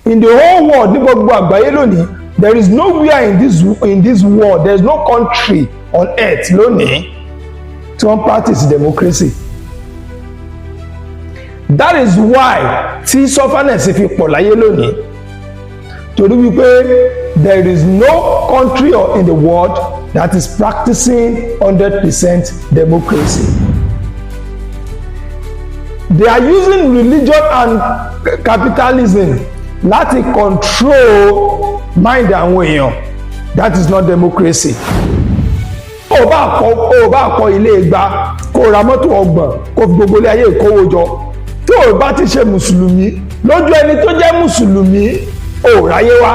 In the whole world, ní gbogbo àgbáyé lónìí, there is nowhere in this world, there is no country on earth lónìí tí wọ́n practice democracy. That is why tí sufferness fi pọ̀ láyé lónìí, torí wípé there is no country in the world that is practicing 100% democracy. They are using religion and capitalism láti control mind àwọn èèyàn. That is not democracy. Ó bá kọ́ ilé 200, kó ra mọ́tò 30, kó fi gbogbo ilé ayé ìkówó jọ, tó o bá ti ṣe mùsùlùmí, lójú ẹni tó jẹ́ mùsùlùmí, ò ráyé wá.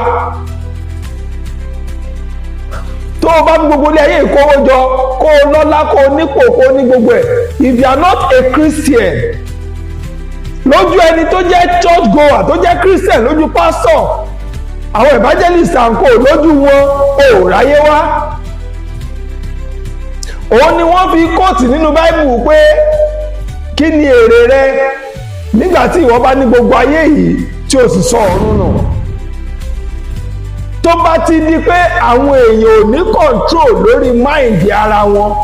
Tó o bá fi gbogbo ilé ayé ìkówó jọ, kó o lọ́lá, kó o nípò, kó o ní gbogbo ẹ̀, if you are not a Christian, lójú ẹni tó jẹ́ church goer, tó jẹ́ Christian, lójú pastor, àwọn evangelist and co, lójú wọn, ò ráyé wá. Òun ni wọ́n fi quote nínú Báíbù pé, kí ni èrè rẹ nígbà tí ìwọ bá ní gbogbo ayé yìí tí o sì sọ ọ̀run nù? Tó bá ti di pé àwọn èèyàn ò ní control lórí mind ara wọn,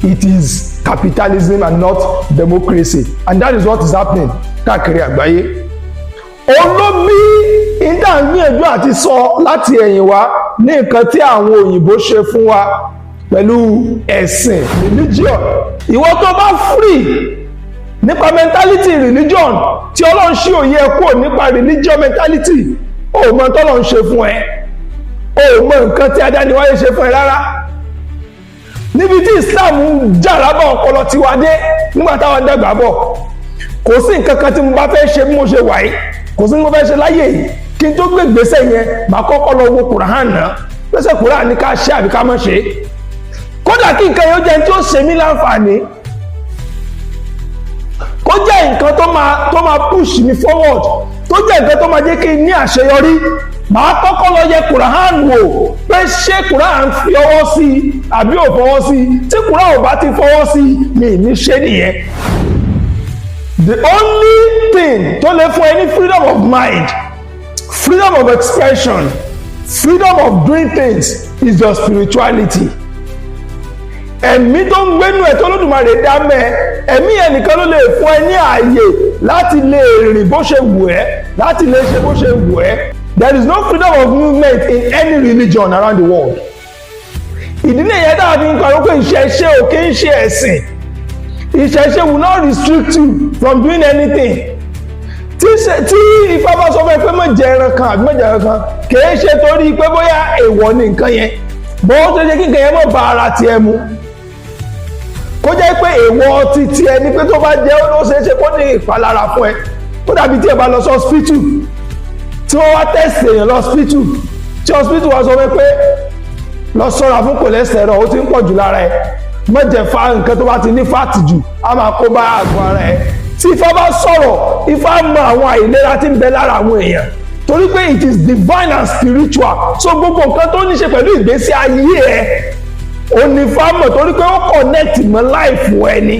it is capitalism and not democracy, and that is what is happening káàkiri àgbáyé. Òun ló bí ìdá ń gbìyànjú àti sọ láti ẹ̀yìn wá ní nǹkan tí àwọn òyìnbó ṣe fún wa pẹ̀lú ẹ̀sìn religion. Ìwọ tó bá free nípa mentality religion, tí Ọlọ́run ṣí òye ẹ kúrò nípa religion mentality, ó mọ tọ́lọ́run ṣe fún ẹ, ó mọ nǹkan tí adániwáyé ṣe fún ẹ rárá. Níbi tí Islam ń jàrábà ọpọlọ tiwa dé nígbà táwọn dàgbà bọ̀, kò sí nǹkan kan tí mo bá fẹ́ ṣe bí mo ṣe wà yìí, kò sí mo fẹ́ ṣe láyé yìí, kí n tó gbé ìgbésẹ̀ yẹn, màá kọ́kọ́ lọ wo Quran náà, pèsè Quran ní ká ṣe àbí ká má ṣe. Kódà kí nǹkan yẹn ó jẹ́ tí ó ṣe mí láǹfààní, kó jẹ́ nǹkan tó máa push me forward, tó jẹ́ nǹkan tó máa jẹ́ kí n ní àṣeyọrí, màá kọ́kọ́ lọ yẹ Quran wò pé ṣé Quran fi ọwọ́ sí i àbí ò fọwọ́ sí i. Tí Quran ò bá ti fọwọ́ sí i, mi ní ṣe nìyẹn. The only thing tó lè fún ẹ ní freedom of mind, freedom of expression, freedom of doing things is your spirituality. Ẹ̀mí tó ń gbénú ẹ̀ tó Olódùmarè dá mẹ́, ẹ̀mí yẹn nìkan ló lè fún ẹ ní ààyè láti lè rìn bó ṣe wù ẹ́, láti lè ṣe bó ṣe wù ẹ́. There is no freedom of movement in any religion around the world. Ìdí nìyẹn dáa fi ń kọ́ pé ìṣẹ̀ṣe ò kí ń ṣe ẹ̀sìn. Ìṣẹ̀ṣe will not restrict you from doing anything. Tí Ifá bá sọ fún ẹ pé má jẹ ẹran kan àbí má jẹ ẹran kan, kìí ṣe torí pé bóyá èèwọ̀ ni nǹkan yẹn, bó ṣe ṣe kí nǹkan yẹn mọ̀ bá ara tiẹ̀ mu, kó jẹ́ pé èèwọ̀ ti tiẹ̀ ni pé tó bá jẹ́, ó ṣeé ṣe kó ní ìpalára fún ẹ. Ó dàbí tí ẹ bá lọ sí hospital, tí wọ́n wá test èèyàn lọ hospital, tí hospital wá sọ fún ẹ pé lọ ṣọ́ra fún cholesterol, ó ti ń pọ̀ jù lára ẹ, má jẹ fa nǹkan tó bá ti ní fat jù, á máa kó bá àgọ́ ara ẹ. Tí Ifá bá sọ̀rọ̀, Ifá mọ àwọn àìlera tí ń bẹ lára àwọn èèyàn, torí pé it is divine and spiritual. So gbogbo nǹkan tó ní ṣe pẹ̀lú ìgbésí ayé ẹ onífá mọ̀, torí pé ó connect mọ́ life ẹni.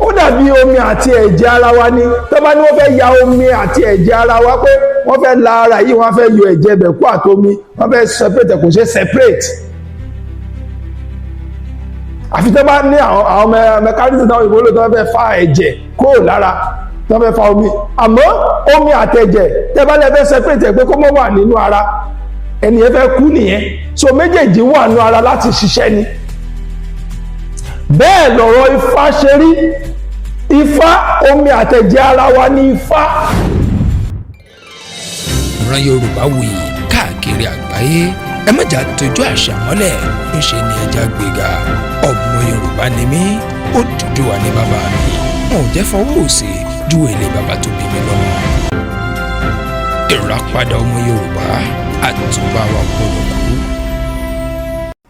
Ó dàbí omi àti ẹ̀jẹ̀ ara wa ni. Tó bá ní wọ́n fẹ́ ya omi àti ẹ̀jẹ̀ ara wa, pé wọ́n fẹ́ la ara yìí, wọ́n fẹ́ yọ ẹ̀jẹ̀ bẹ̀ kú àtomi, wọ́n fẹ́ separate, kò ṣe separate, àfi tó bá ní àwọn mechanism táwọn ìbò lò tó fẹ́ fa ẹ̀jẹ̀ kúrò lára, tó fẹ́ fa omi. Àmọ́ omi àtẹ̀jẹ̀, tẹ́ bá lè fẹ́ separate ẹ̀ pé kó mọ́ wà nínú ara ẹni yẹn, fẹ́ kú nìyẹn. So méjèèjì wà nínú ara láti ṣiṣẹ́ ni. Bẹ́ẹ̀ lọ̀rọ̀ Ifá ṣe rí. Ifá, omi àtẹ̀jẹ̀ ara wa ní Ifá. Ìran Yorùbá wuyì káàkiri àgbáyé. Ẹ má jà tójú àṣà mọ́lẹ̀, ńṣe ni ẹja gbéga. Ọmọ Yorùbá ni mí, Odùduwà ní bàbá mi. Wọn ò jẹ́ fọwọ́ òsì ju èlé bàbá tó bí mi lọ́mọ. Ìràpadà ọmọ Yorùbá, àtúbà wa gbọ́dọ̀ kú.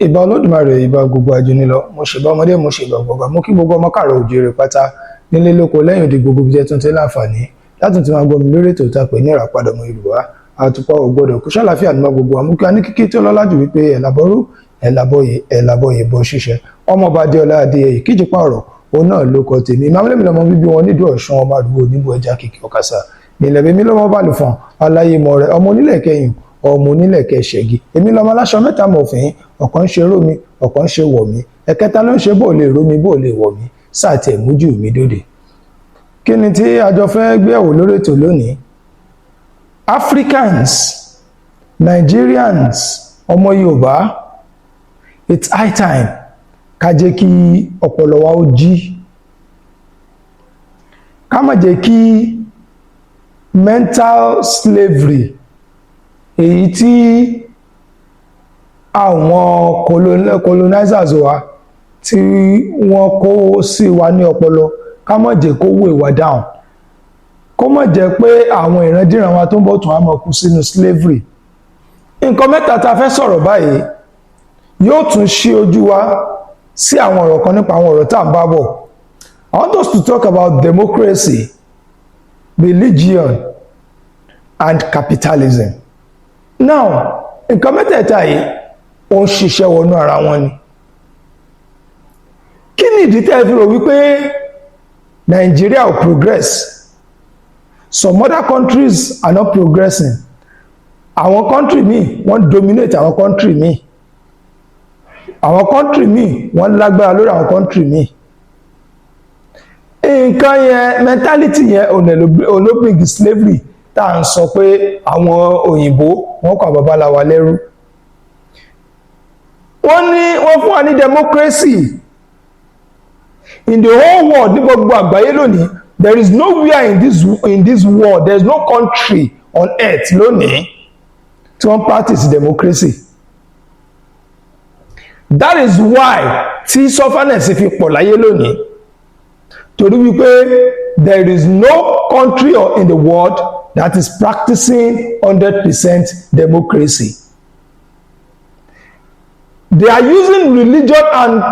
Ìbà Olódùmarè, ìbà gbogbo àjùní lọ. Mo ṣèbà ọmọdé, mo ṣèbà gbọgbà, mo kí gbogbo ọmọ káàrọ̀ òjìrè pátá nílé, lóko, lẹ́yìn òde, gbogbo bí jẹ́ tuntun láǹfààní láti tún máa gbọ́ mi lórí ètò ìta pè ní Ìràpadà ọmọ Yorùbá, àtùpà ò gbọdọ̀ kó. Ṣàlàfíà ní gbogbo àmú kí a ní kíkí tí ó lọ́lá jù wípé ẹ̀làbọ̀rú, ẹ̀làbọ̀yè, ẹ̀làbọ̀yè bọ̀ ṣíṣẹ. Ọmọọba Adéọlá Adéyẹyè kíjìpá ọ̀rọ̀ òun náà ló kọ tèmi. Ìmáàmù lọ́mọ bíbí wọn nídùú Ọ̀ṣun, ọmọ àdúgbò oníbò ẹja kìkì ọ̀kasà. Ilẹ̀ èmi lọ́mọ balùfọ̀n aláyé mọ̀ rẹ̀, ọmọ onílẹ̀ kẹyìn, ọmọ onílẹ̀ kẹsẹ̀gì. Èmi lọ́mọ aláṣọ mẹ́ta mọ̀fìn, ọ̀kan ń ṣe rómi, ọ̀kan ń ṣe wọ̀ mí, ẹ̀kẹta ló ń ṣe bó lè rómi bó lè wọ̀ mí, sáà tiẹ̀ mójú mi dóde. Kí ni tí a jọ fẹ́ gbé ẹ̀wò lórí ètò lónìí? Africans, Nigerians, ọmọ Yorùbá, it's high time ká jẹ́ kí ọpọlọ wa ó jí, ká má jẹ́ kí mental slavery èyí tí àwọn colonizers wa tí wọ́n kó sí wa ní ọpọlọ, ká má jẹ́ kó weigh wa down, kó má jẹ́ pé àwọn ìrandíran wa tó ń bọ̀ tún á máa kú sínú slavery. Nǹkan mẹ́ta tá a fẹ́ sọ̀rọ̀ báyìí yóò tún ṣí ojú wa sí àwọn ọ̀rọ̀ kan nípa àwọn ọ̀rọ̀ tá à ń bá bọ̀. I want us to talk about democracy, religion and capitalism. Now, nǹkan mẹ́tẹ̀ẹ̀ta yìí, ó ń ṣiṣẹ́ wọnú ara wọn ni. Kí ni ìdí tẹ́ ẹ fi rò wípé Nigeria ò progress? Some other countries are not progressing. Àwọn country míì, wọ́n dominate àwọn country míì. Àwọn country míì, wọ́n lágbára lórí àwọn country míì. Nǹkan yẹn, mentality yẹn, òun ló bring slavery tá à ń sọ pé àwọn òyìnbó wọ́n kó àwọn babaláwa lẹ́rú. Wọ́n ní wọ́n fún wa ní democracy. In the whole world, ní gbogbo àgbáyé lónìí, there is nowhere in this world, there is no country on earth lónìí tí wọ́n practice democracy. That is why tí sufferness fi pọ̀ láyé lónìí, torí wípé there is no country in the world that is practicing 100% democracy. They are using religion and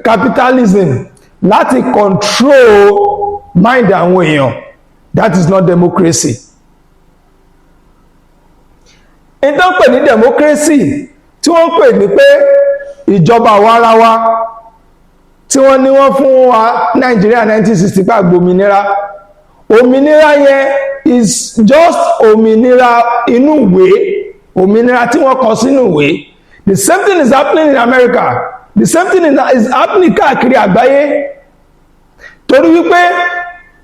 capitalism láti control mind àwọn èèyàn. That is not democracy. Ìtàn pè ní democracy, tí wọ́n pè ní pé ìjọba àwarawa tí wọ́n ní wọ́n fún wa Nàìjíríà 1960 pa gbòmìnira, òmìnira yẹn is just òmìnira inú ìwé, òmìnira tí wọ́n kọ sínú ìwé. The same thing is happening in America. The same thing is happening káàkiri àgbáyé, torí wípé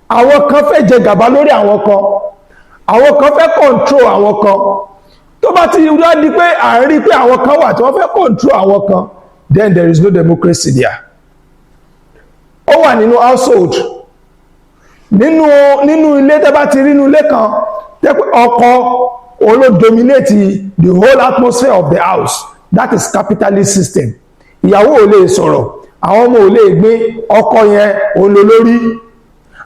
àwọn kan fẹ́ jẹ gàba lórí àwọn kan, àwọn kan fẹ́ control àwọn kan. Tó bá ti wá di pé à ń rí pé àwọn kan wà tí wọ́n fẹ́ control àwọn kan, then there is no democracy there. Ó wà nínú household, nínú ilé. Tẹ́ bá ti rí inú ilé kan tẹ́ pé ọkọ òun ló dominate the whole atmosphere of the house, that is capitalist system. Ìyàwó ò lè sọ̀rọ̀, àwọn ọmọ ò lè gbé, ọkọ yẹn òun ló lórí.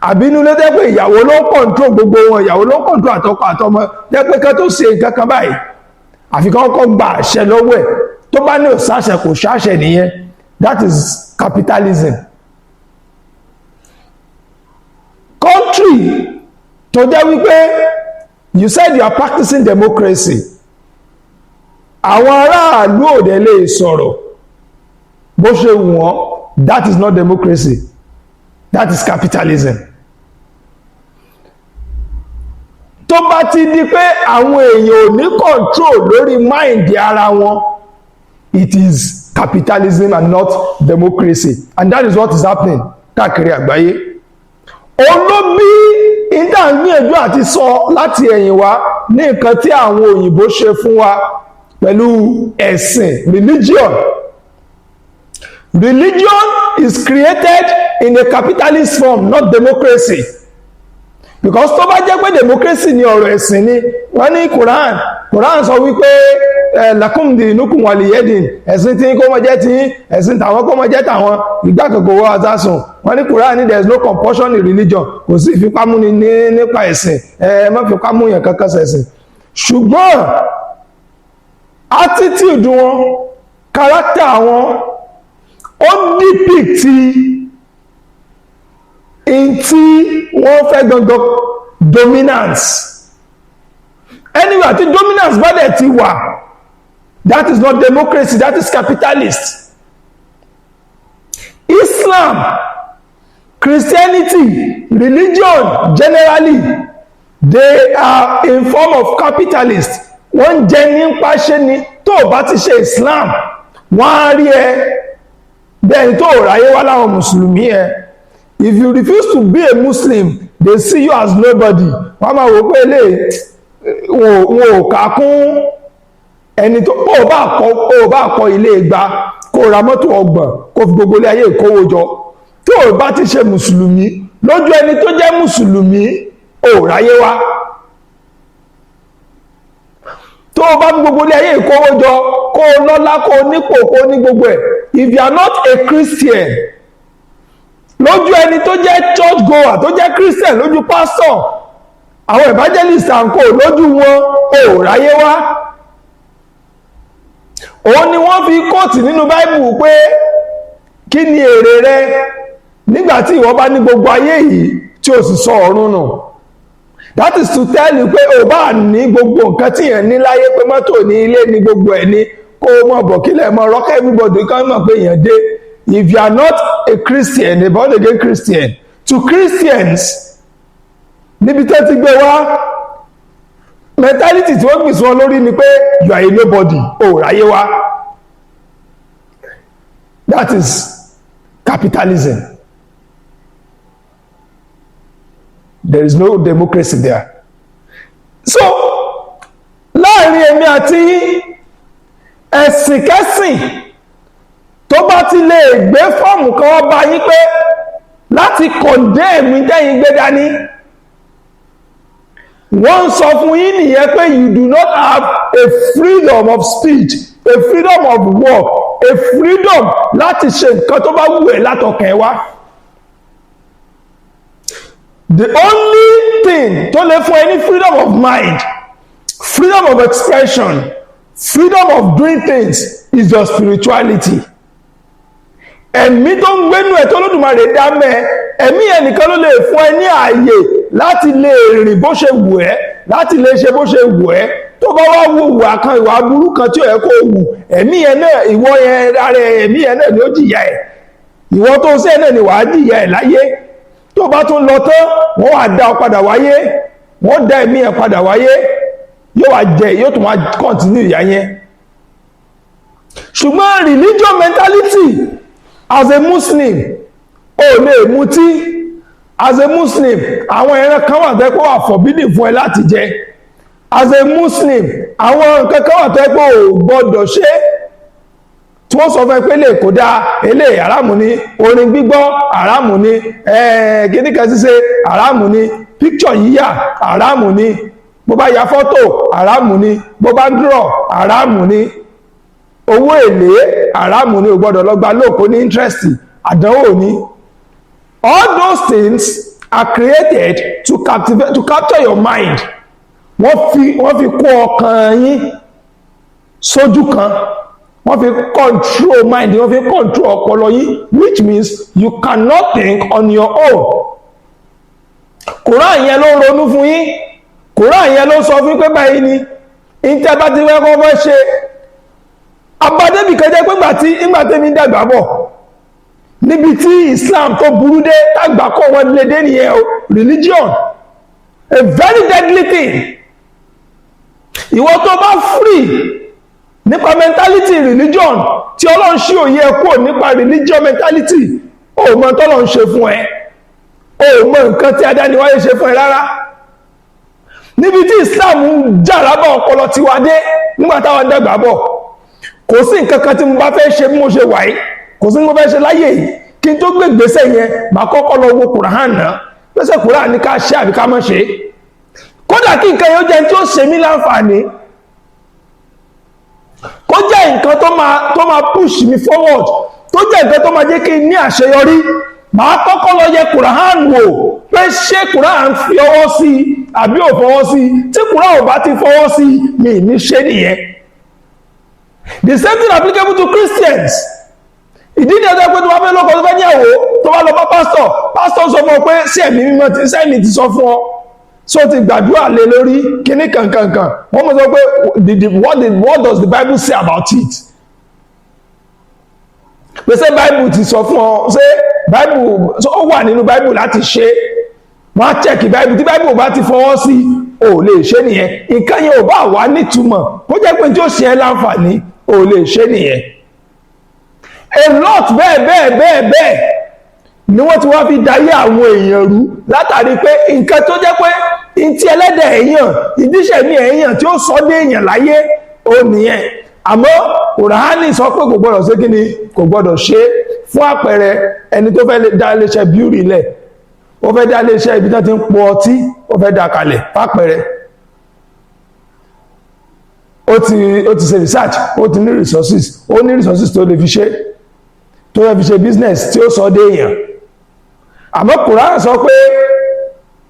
Àbí inú ilé tẹ́ pé ìyàwó ló ń control gbogbo wọn, ìyàwó ló ń control àtọkọ àtọmọ, tẹ́ pé kẹ́ tó ṣe nǹkan kan báyìí, àfi kí wọ́n kọ́ gba àṣẹ lọ́wọ́ ẹ̀, tó bá ní òṣàṣẹ kò ṣàṣẹ nìyẹn, that is capitalism. Country tó jẹ́ wípé you said you are practicing democracy, àwọn aráàlú ò dẹ̀ lè sọ̀rọ̀ bó ṣe wù wọ́n, that is not democracy, that is capitalism. Tó bá ti di pé àwọn èèyàn ò ní control lórí mind ara wọn, it is capitalism and not democracy, and that is what is happening káàkiri àgbáyé. Olóbí ìdá ń gbìyànjú àti sọ láti ẹ̀yìn wá ní nǹkan tí àwọn òyìnbó ṣe fún wa pẹ̀lú ẹ̀sìn, religion. Religion is created in a capitalist form, not democracy, because tó bá jẹ́ pé democracy ni ọ̀rọ̀ ẹ̀sìn ni, wọ́n ní Quran. Quran sọ wípé ẹ̀ lakum dinukum waliyadin, ẹ̀sìn tí kó mọ jẹ́ tí ẹ̀sìn tàwọn kó mọ jẹ́ tàwọn, ìgbàkọ̀kọ̀ wọ́n àtàsùn. Wọ́n ní Quran ní there is no compulsion in religion, kò sí ìfipámúni ní nípa ẹ̀sìn, ẹ má fipámú yẹn kankan ṣẹ̀sìn. Ṣùgbọ́n attitude wọn, character wọn, ó depict in tí wọ́n fẹ́ gangan, dominance. Anyway, àti dominance bá dẹ̀ ti wà, that is not democracy, that is capitalist. Islam, Christianity, religion generally They are in form of capitalist. Wọ́n ń jẹ nípa ṣe ni. Tó o bá ti ṣe Islam, wọ́n á rí ẹ bẹ́ẹ̀ tó o ráyé wá láwọn mùsùlùmí ẹ. If you refuse to be a Muslim, they see you as nobody. Wọ́n máa wò pé lè wọn ò kà kún ẹni tó o bá kọ́ ilé 200, kó ra mọ́tò 30, kó fi gbogbo ilé ayé ìkówó jọ, tó o bá ti ṣe mùsùlùmí, lójú ẹni tó jẹ́ mùsùlùmí, ò ráyé wá. Tó o bá fi gbogbo ilé ayé ìkówó jọ, kó o lọ́lá, kó o nípò, kó o ní gbogbo ẹ̀, if you are not a Christian, lójú ẹni tó jẹ́ church goer, tó jẹ́ Christian, lójú pastor, àwọn evangelist and co, lójú wọn, ò ráyé wá. Òun ni wọ́n fi quote nínú Báíbù pé, kí ni èrè rẹ nígbàtí ìwọ bá ní gbogbo ayé yìí tí o sì sọ ọ̀run nù? That is to tell you pé o bá ní gbogbo nǹkan tí yẹn ní láyé, pé mọ́tò ní, ilé ní, gbogbo ẹ̀ ní, kó o mọ̀ bọ̀ kílẹ̀ mọ̀ rọ́kẹ́, everybody kan mọ̀ pé èèyàn dé, if you are not a Christian, a born again Christian, to Christians níbi tẹ́ ti gbé wá, mentality tí wọ́n gbìn sí wọn lórí ni pé you are a nobody, o ráyé wá. That is capitalism. There is no democracy there. So láàrin èmi àti ẹ̀sìnkẹ́sìn tó bá ti lè gbé fọ́ọ̀mù kan wá bá yín pé láti condemn tẹ́yìn gbé dání, wọ́n ń sọ fún yín nìyẹn pé you do not have a freedom of speech, a freedom of work, a freedom láti ṣe nǹkan tó bá wù ẹ́ látọkàn ẹ wá. The only thing tó lè fún ẹ ní freedom of mind, freedom of expression, freedom of doing things is your spirituality. Ẹ̀mí tó ń gbénú ẹ̀ tó Olódùmarè dá mẹ́, ẹ̀mí yẹn nìkan ló lè fún ẹ ní ààyè láti lè rìn bó ṣe wù ẹ́, láti lè ṣe bó ṣe wù ẹ́. Tó bá wá wù ìwà kan, ìwà burú kan tí ò yẹ kó wù, ẹ̀mí yẹn náà, ìwọ yẹn ara ẹ̀mí yẹn náà ni ó jìyà ẹ̀. Ìwọ tó ṣe náà ni wàá jìyà ẹ̀ láyé. Tó bá tún lọ tán, wọ́n wá dá ọ padà wáyé, wọ́n dá ẹ̀mí yẹn padà wáyé, yóò wá jẹ, yóò tún wá continue ìyà yẹn. Ṣùgbọ́n religion mentality, as a Muslim, o lè mutí. As a Muslim, àwọn ẹran kan wà tẹ́ pé wà forbidden fún ẹ láti jẹ. As a Muslim, àwọn nǹkan kan wà tẹ́ pé o gbọ́dọ̀ ṣe, tí wọ́n sọ fún ẹ pé lè kó dáa, eléyìí àràmù ni. Orin gbígbọ́ àràmù ni, kíníkan ṣíṣe àràmù ni, picture yíyà àràmù ni, bó bá ya fọ́tò àràmù ni, bó bá draw àràmù ni, owó èlé àràmù ni, ò gbọ́dọ̀ lọ gba lóòkó ní interest, àdánwò ni. All those things are created to captivate, to capture your mind. Wọ́n fi kó ọkàn yín sójú kan, wọ́n fi control mind, wọ́n fi control ọpọlọ yín, which means you cannot think on your own. Quran yẹn ló ń ronú fún yín. Quran yẹn ló sọ fún yín pé báyìí ni ìtẹ́ bá ti fẹ́ kọ́ fẹ́ ṣe. Abadébì kan jẹ́ pé gbà tí ìgbà tẹ́mi dàgbà bọ̀, níbi tí Islam tó burú dé, tàgbà kọ́ wọn lè dé nìyẹn o. Religion, a very deadly thing. Ìwọ tó bá free nípa mentality religion, tí Ọlọ́run ṣí òye ẹ kúrò nípa religion mentality, ó mọ tọ́lọ́run ṣe fún ẹ, ó mọ nǹkan tí adániwáyé ṣe fún ẹ rárá. Níbi tí Islam ń jàrábà ọpọlọ tiwa dé nígbà táwọn dàgbà bọ̀, kò sí nǹkan kan tí mo bá fẹ́ ṣe bí mo ṣe wà yìí, kò sí mo fẹ́ ṣe láyé yìí, kí n tó gbé ìgbésẹ̀ yẹn, màá kọ́kọ́ lọ wo Kùránì náà, pèsè Kùránì ní ká ṣe àbí ká má ṣe. Kódà kí nǹkan yẹn ó jẹ́ tí ó ṣe mí láǹfààní, kó jẹ́ nǹkan tó máa push me forward, tó jẹ́ nǹkan tó máa jẹ́ kí n ní àṣeyọrí, màá kọ́kọ́ lọ yẹ Kùránì wò pé ṣé Kùránì fi ọwọ́ sí àbí ò fọwọ́ sí. Tí Kùránì ò bá ti fọwọ́ sí, mi ní ṣe nìyẹn. The same thing applicable to Christians. Ìdí ni ọjọ́ pé tó bá fẹ́ lọ́kọ, tó fẹ́ níyàwó, tó bá lọ bá pásítọ̀, pásítọ̀ sọ fún ọ pé sí ẹ̀mí mímọ́ ti sẹ́mi ti sọ fún ọ, so ti gbàdúrà lé lórí kíní kankankan. Wọ́n mọ̀ sọ pé what does the Bible say about it? Pé ṣé Bible ti sọ fún ọ? Ṣé Bible ó wà nínú Bible láti ṣe? Wọ́n á check Bible. Tí Bible bá ti fọwọ́ sí, ò lè ṣe nìyẹn. Nǹkan yẹn ò bá wà nítumọ̀, kó jẹ́ pé tí ó ṣe ẹ́ láǹfààní, ò lè ṣe nìyẹn. A lot bẹ́ẹ̀ bẹ́ẹ̀ bẹ́ẹ̀ bẹ́ẹ̀ ni wọ́n ti wá fi dayé àwọn èèyàn rú, látàrí pé nǹkan tó jẹ́ pé ntí ẹlẹ́dẹ̀ èèyàn, ìdíṣẹ̀ ní èèyàn tí ó sọ dé èèyàn láyé, ó nìyẹn. Àmọ́ Kùránì sọ pé kò gbọ́dọ̀ ṣe kí ni, kò gbọ́dọ̀ ṣe. Fún àpẹẹrẹ, ẹni tó fẹ́ dá iléeṣẹ́ brewery lẹ̀, ó fẹ́ dá iléeṣẹ́ ibi tó ti ń po ọtí, ó fẹ́ dá kalẹ̀ fápẹẹrẹ, ó ti ṣe research, ó ti ní resources, ó ní resources tó lè fi ṣe, tó fẹ́ fi ṣe business tí ó sọ dé èèyàn. Àmọ́ Kùránì sọ pé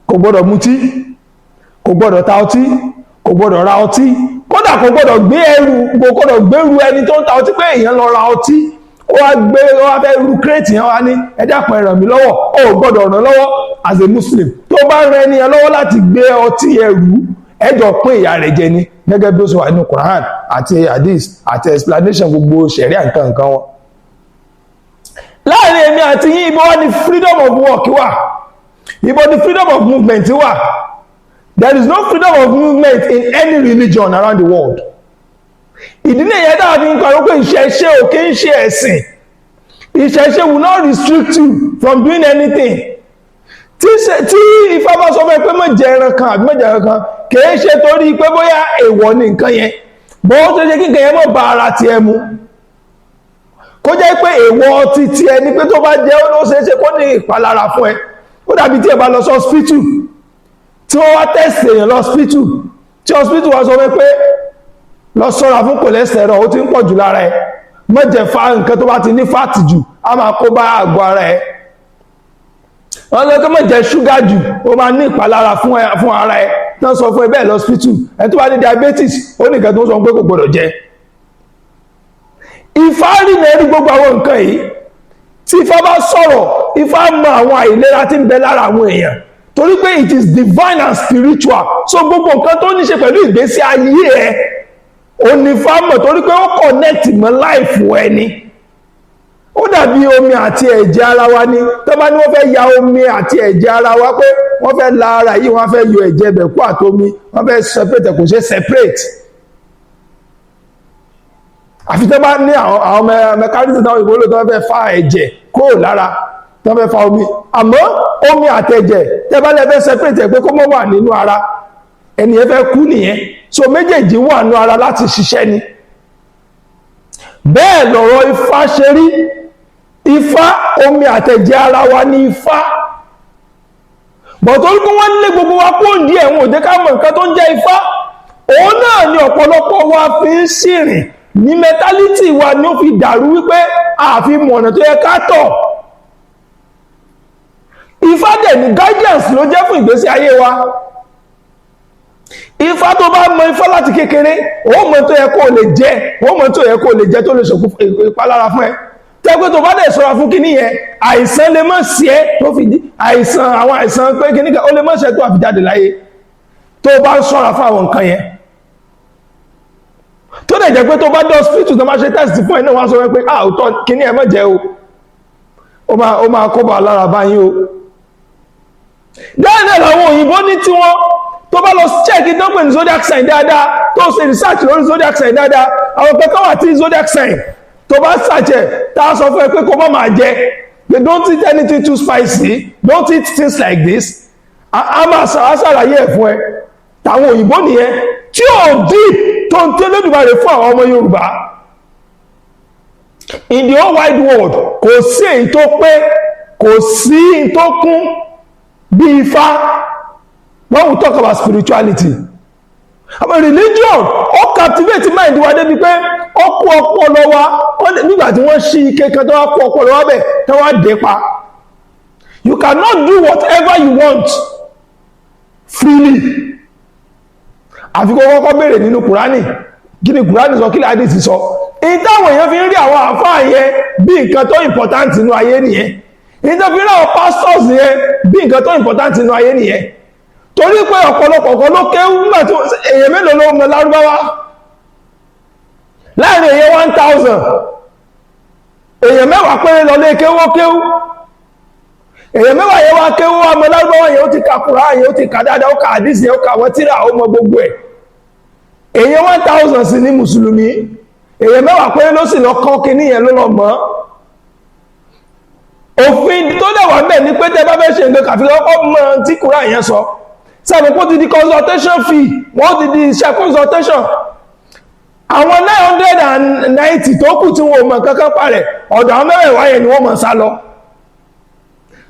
kò gbọ́dọ̀ mutí, kò gbọ́dọ̀ ta ọtí, kò gbọ́dọ̀ ra ọtí, kódà kò gbọ́dọ̀ gbé ẹrù, kò gbọ́dọ̀ gbérù ẹni tó ń ta ọtí, pé èèyàn lọ ra ọtí, ó wá gbé, ó wá fẹ́ ru crate yẹn, wá ní, "Ẹ dákun, ẹ ràn mí lọ́wọ́." Ó gbọ́dọ̀ ràn lọ́wọ́ as a Muslim. Tó bá ràn ẹni yẹn lọ́wọ́ láti gbé ọtí ẹrù, ẹjọ́ pín ìyà rẹ̀ jẹ ni, gẹ́gẹ́ bí ó ṣe wà nínú Quran àti hadith àti explanation gbogbo ṣẹ̀ríà nǹkan nǹkan wọn. Láàrin èmi àti yín, ibo wá ní freedom of work wà? Ibo ní freedom of movement wà? There is no freedom of movement in any religion around the world. Ìdí nìyẹn dáa fi ń kọ́ pé ìṣẹ̀ṣe ò kí ń ṣe ẹ̀sìn. Ìṣẹ̀ṣe will not restrict you from doing anything. Tí Ifá bá sọ fún ẹ pé má jẹ ẹran kan àbí má jẹ ẹran kan, kìí ṣe torí pé bóyá èèwọ̀ ni nǹkan yẹn bó ṣe ṣe kí nǹkan yẹn mọ̀ bá ara tiẹ̀ mu, kó jẹ́ pé èèwọ̀ ti tiẹ̀ ni pé tó bá jẹ́, ó ṣeé ṣe kó ní ìpalára fún ẹ. Ó dàbí tí ẹ bá lọ sí hospital, tí wọ́n wá test èèyàn lọ hospital, tí hospital wá sọ fún ẹ pé lọ ṣọ́ra fún cholesterol, ó ti ń pọ̀ jù lára ẹ, má jẹ fa nǹkan tó bá ti ní fat jù, á máa kó bá àgọ́ ara ẹ. Wọ́n lọ kó má jẹ ṣúgà jù, ó máa ní ìpalára fún ara ẹ. Tán sọ fún ẹ bẹ́ẹ̀ lọ hospital, ẹni tó bá ní diabetes, ó ní nǹkan tó ń sọ pé kò gbọdọ̀ jẹ. Ifá rí náà rí gbogbo àwọn nǹkan yìí. Tí Ifá bá sọ̀rọ̀, Ifá mọ àwọn àìlera tí ń bẹ lára àwọn èèyàn, torí pé it is divine and spiritual. So gbogbo nǹkan tó ní ṣe pẹ̀lú ìgbésí ayé ẹ, onífá mọ̀, torí pé ó connect mọ́ life ẹni. Ó dàbí omi àti ẹ̀jẹ̀ ara wa ni. Tó bá ní wọ́n fẹ́ ya omi àti ẹ̀jẹ̀ ara wa, pé wọ́n fẹ́ la ara yìí, wọ́n fẹ́ yọ ẹ̀jẹ̀ bẹ̀ kú àtomi, wọ́n fẹ́ separate, kò ṣe separate, àfi tó bá ní àwọn mechanism táwọn ìwé lò tó fẹ́ fa ẹ̀jẹ̀ kúrò lára, tó fẹ́ fa omi. Àmọ́ omi àtẹ̀jẹ̀, tẹ́ bá lè fẹ́ separate ẹ̀ pé kó mọ́ wà nínú ara ẹni yẹn, fẹ́ kú nìyẹn. So méjèèjì wà nínú ara láti ṣiṣẹ́ ni. Bẹ́ẹ̀ lọ̀rọ̀ Ifá ṣe rí. Ifá, omi àtẹ̀jẹ̀ ara wa ní Ifá bọ̀tọ̀ wípé wọ́n lé gbogbo wa kó ń di ẹ̀wọ̀n òjé ká mọ̀ nǹkan tó ń jẹ́ Ifá. Òun náà ni ọ̀pọ̀lọpọ̀ wa fi ń ṣìrìn ní mentality wa ni ó fi dàrú, wípé àfi mọ̀nà tó yẹ ká tọ̀. Ifá dẹ̀ ní guidance ló jẹ́ fún ìgbésí ayé wa. Ifá, tó bá mọ Ifá láti kékeré, ó mọ tó yẹ kó lè jẹ, ó mọ tó yẹ kó lè jẹ tó lè ṣòkú ìpalára fún ẹ, tẹ́gbẹ́ tó bá dẹ̀ ṣọ́ra fún kíní yẹn, àìsàn lè má sí ẹ tó fi àìsàn, àwọn àìsàn pé kíní kan ó lè má ṣe tó àfi jáde láyé, tó bá ń ṣọ́ra fún àwọn nǹkan yẹn. Tó dẹ̀ jẹ́ pé tó bá dé hospital, tó bá ṣe test fún ẹ náà, wọ́n sọ pé ah, òótọ́, kíní ẹ má jẹ o, ó máa kó bá lára báyìí o. Bẹ́ẹ̀ náà làwọn òyìnbó ní tiwọn. Tó bá lọ check tó pè ní zodiac sign dáadáa, tó ṣe research lórí zodiac sign dáadáa, àwọn kankan wà tí zodiac sign tó bá search ẹ̀, tá a sọ fún ẹ pé kó má máa jẹ, pé don't eat anything too spicy, don't eat things like this. A máa ṣàlàyé ẹ̀ fún ẹ. Tàwọn òyìnbó nìyẹn tí ò deep tó ń tẹ́lẹ̀ Olódùmarè fún àwọn ọmọ Yorùbá. In the whole wide world, kò sí èyí tó pé, kò sí èyí tó kún bí Ifá when we talk about spirituality. Àmọ́ religion, ó captivate mind wa débi pé ó kó ọpọlọ wa nígbà tí wọ́n ṣí ike kan tó wá kó ọpọlọ wa bẹ̀ tó wá dé pa. You cannot do whatever you want freely, àfi kó kọ́kọ́ béèrè nínú Kùránì, kí ni Kùránì sọ, kí ni hadith sọ. Ìyí táwọn èèyàn fi ń rí àwọn àfáà yẹn bí nǹkan tó important nínú ayé nìyẹn. Ìyí tó fi ń rí àwọn pastors yẹn bí nǹkan tó important nínú ayé nìyẹn, torí pé ọ̀pọ̀lọpọ̀ kan ló kéwú. Nígbà tí èèyàn mélòó ló mọ Lárúbáwá? Láàrin èèyàn 1,000, èèyàn 10 péré lọ lé kéwú kéwú. Èèyàn 10 yẹn wá kéwú, wá mọ lárúbáwá yẹn, ó ti ka Kùránì yẹn, ó ti ka dáadáa, ó ka àdìsí yẹn, ó ka àwọn tírà, ó mọ gbogbo ẹ̀. Èèyàn 1,000 sì ní mùsùlùmí, èèyàn 10 péré ló sì lọ kọ́ kinní yẹn, ló lọ mọ́. Òfin tó dẹ̀ wà bẹ́ẹ̀ ni pé tẹ́ bá fẹ́ ṣe nǹkan, kàfi kọ́kọ́ mọ tí Kùránì yẹn sọ. Sẹ́mi kó ti di consultation fee, wọ́n ti di iṣẹ́ consultation. Àwọn 990 tó kù tí wọn ò mọ̀ kankan parẹ̀, ọ̀dọ̀ àwọn mẹ́wẹ̀ẹ̀wá yẹn ni wọ́n mọ̀ sá lọ.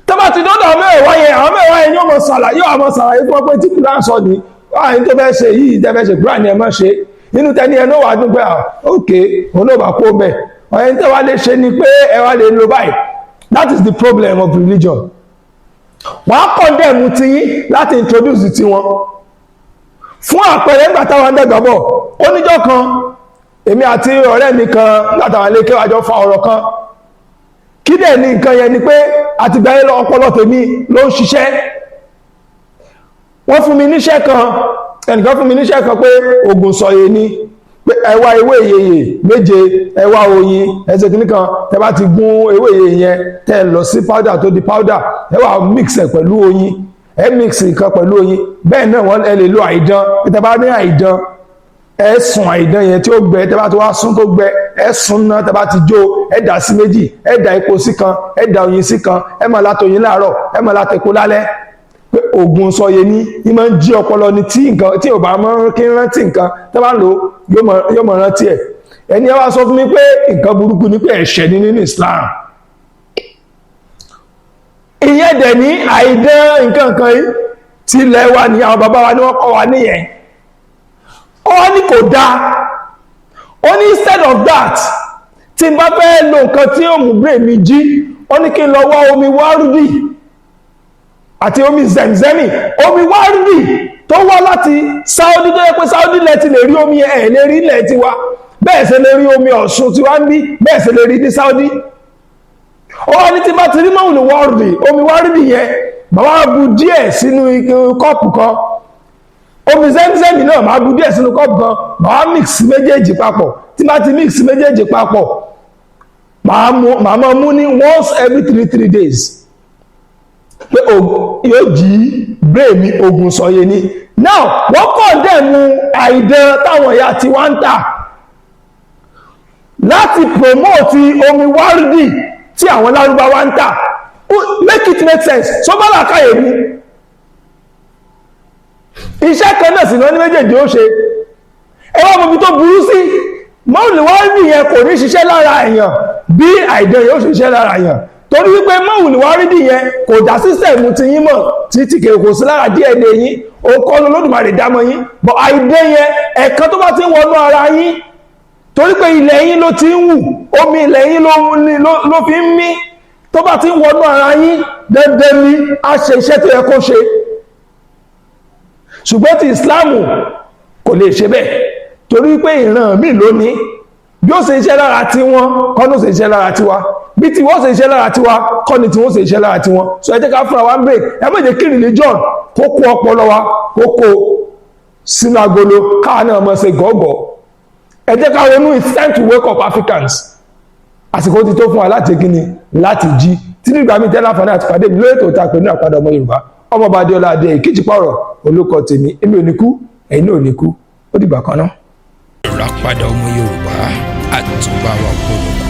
Tó bá ti dọ́dọ̀ àwọn mẹ́wẹ̀ẹ̀wá yẹn, àwọn mẹ́wẹ̀ẹ̀wá yẹn yóò mọ̀ ṣàlàyé, yóò mọ̀ ṣàlàyé fún wọn pé tí Kùránì sọ ní báyìí, tó fẹ́ ṣe yìí, tẹ́ fẹ́ ṣe, Kùránì ni ẹ má ṣe. Nínú tẹ́ni ẹ náà wà dùn pé ok, òun náà bá kó bẹ́ẹ̀. Ọ̀yẹ́ tẹ́ wá lè ṣe ni pé ẹ wá lè lo báyìí. That is the problem of religion. Wọ́n á condemn tiyín láti introduce tiwọn. Fún àpẹẹrẹ, nígbà táwọn dàgbà bọ̀, ó níjọ́ kan, èmi àti ọ̀rẹ́ mi kan, nígbà táwọn ilé kéwàá jọ fa ọ̀rọ̀ kan. Kí dẹ̀ ní nǹkan yẹn ni pé àtìgbà yẹn lọ, ọpọlọ tèmi ló ń ṣiṣẹ́. Wọ́n fún mi níṣẹ́ kan, ẹnìkan fún mi níṣẹ́ kan pé oògùn sọ̀yè ni, pé ẹ wá ewé ìyeyè méje, ẹ wá oyin, ẹsẹ̀ kìíní kan. Tẹ bá ti gún ewé ìyeyè yẹn, tẹ lọ sí powder, tó di powder, ẹ wá mix ẹ pẹ̀lú oyin, ẹ mix nǹkan pẹ̀lú oyin. Bẹ́ẹ̀ náà wọ́n ẹ lè lo àìdán. Tẹ bá ní àìdán, ẹ sun àìdán yẹn tí ó gbẹ. Tẹ bá ti wá sún tó gbẹ, ẹ sun náà. Tẹ bá ti jó, ẹ dà sí méjì, ẹ dà epo sí kan, ẹ dà oyin sí kan. Ẹ máa láti oyin láàárọ̀, ẹ máa láti epo lálẹ́, pé oògùn sọyẹ ní ní máa ń jí ọpọlọ ni, tí nǹkan tí ò bá mọ kí ń rántí nǹkan, tó bá ń lò, yóò mọ rántí ẹ. Ẹni ẹ wá sọ fún mi pé nǹkan burúkú ni, pé ẹ̀ṣẹ̀ ni nínú Islam. Ìyẹn dẹ̀ ní àìdán nǹkan kan yìí tí ilẹ̀ wa ní, àwọn bàbá wa ní wọ́n kọ́ wa níyẹn. Ó wá ní kò dáa. Ó ní instead of that, tí n bá fẹ́ lo nǹkan tí ó mú brain mi jí, ó ní kí n lọ wá omi wárúdì àti omi zemzemi. Omi wárúdì tó wá láti Saudi, tó yẹ pé Saudi lẹ ti lè rí omi, ẹ̀ lè rí ilẹ̀ tiwa. Bẹ́ẹ̀ ṣe lè rí omi Ọ̀ṣun tiwa ń bí, bẹ́ẹ̀ ṣe lè rí ní Saudi. Ó wá ní tí bá ti rí mọ́wùlù wárúdì, omi wárúdì yẹn, bàbá bu díẹ̀ sínú kọ́ọ̀pù kan, omi zemzemi náà, máa bu díẹ̀ sínú kọ́ọ̀pù kan, màá mix méjèèjì papọ̀. Tí bá ti mix méjèèjì papọ̀, màá máa mú ní once every 3 3 days, pé yóò jí brain mi, ogun sọye ni. Now, wọ́n condemn àìdán táwọn ìyá tí wọ́n ń tà láti promote omi wárúdì tí àwọn lárúbáwá ń tà. Make it make sense. Sọ́bàlà káyè mú iṣẹ́ kan náà sì náà ní méjèèjì ó ṣe. Ẹ wá mọ̀bí tó burú sí, mọ́ọ̀lù wárìdì yẹn kò ní ṣiṣẹ́ lára èèyàn bí àìdán yóò ṣiṣẹ́ lára èèyàn, torí wípé mọ́ọ̀lù wárìdì yẹn kò dá system ti yín mọ̀ títí kò sí lára DNA yín, ó kọ́ lÓdùmarè dámọ́ yín bọ̀. Àìdán yẹn, ẹ̀kan tó bá ti ń wọnú ara yín, torí pé ilẹ̀ yín ló ti ń wù, omi ilẹ̀ yín ló fi ń mí, tó bá ti ń wọnú ara yín, dandan ni a ṣe iṣẹ́ tó yẹ kó ṣe. Ṣùgbọ́n ti Ìsìláàmù kò lè ṣe bẹ́ẹ̀, torí pé ìran mi lónìí, bí ó ṣe iṣẹ́ lára tí wọ́n kọ́ ló ṣe iṣẹ́ lára tiwa, bí tí wọ́n ṣe iṣẹ́ lára tiwa kọ́ ni tí wọ́n ṣe iṣẹ́ lára tiwọn. So ẹ jẹ́ ká fúnra wa ń break. Ẹ má jẹ́ kí religion kó kó ọpọlọ wa, kó kó sínú agolo, káwa náà mọ̀ ṣe gọ́gọ́. Ẹ jẹ́ ká ronú. It's time to wake up, Africans. Àsìkò ti tó fún wa láti kíni, láti jí. Tí nígbà míì tẹ́lá àǹfààní àti pàdé mi lórí ètò ìta pẹ̀lú àpàdé ọmọ Yorùbá, ọmọọba Adéọlá Adé ìkejì pààrọ̀ olókọ tèmi. Èmi ò ní kú, ẹ̀yin náà ò ní kú. Ó dìgbà kan náà. Ìràpadà ọmọ Yorùbá, àtúbà wa gbọ́dọ̀.